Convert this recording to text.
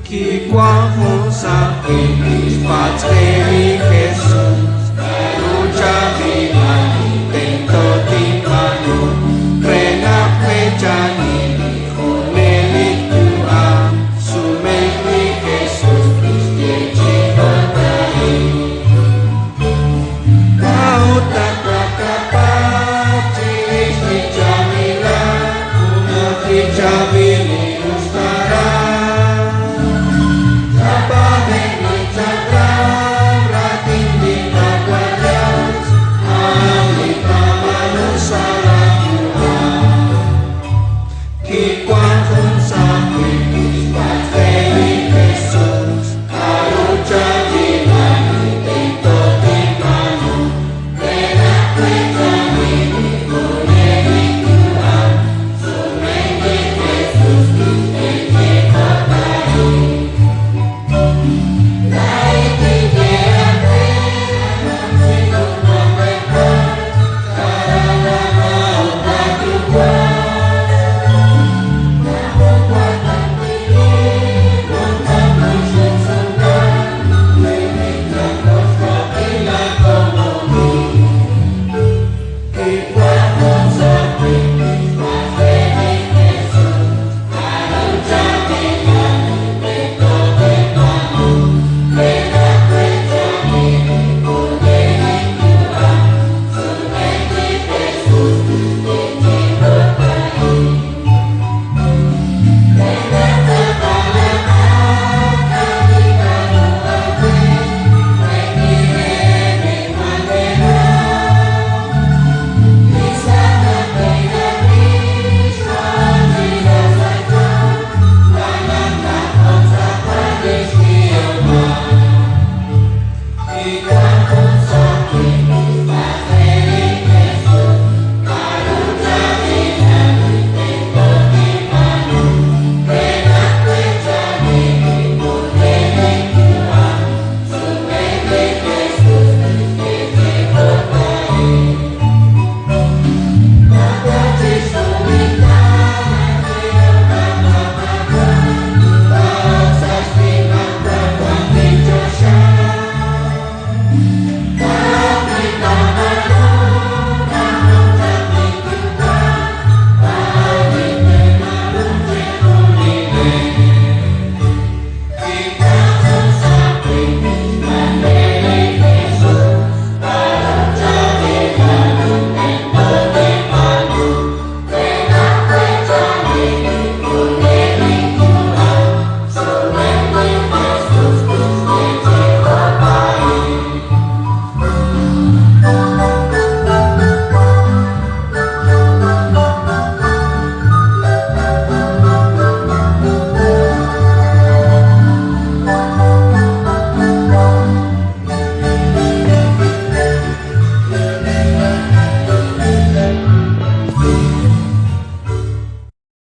Kiwan jun saq'ij kixpatz' re li Jesus, K'a'ru chaab'ilal li tento tinb'aanu re naq weechani li junelik yu'am? Sumenk li Jesus kixye chi jo'ka'in, K'a'ut naq nakapatz' chirix li chaab'ilal? Junaq li chaab'il li us naraj. Chapaab'eb' li chaq'rab', raatin li Qaawa' Dios, a'an li taab'aanu sa' laa yu'am. Kiwan jun saq'ij kixpatz' re li Jesus, K'a'ru chaab'ilal li tento tinb'aanu re naq weechani li junelik yu'am? Sumenk li Jesus kixye chi jo'ka'in, Laa'in tinye aawe naq sinumnawe'kan, chara laa na' ut laa yuwa'.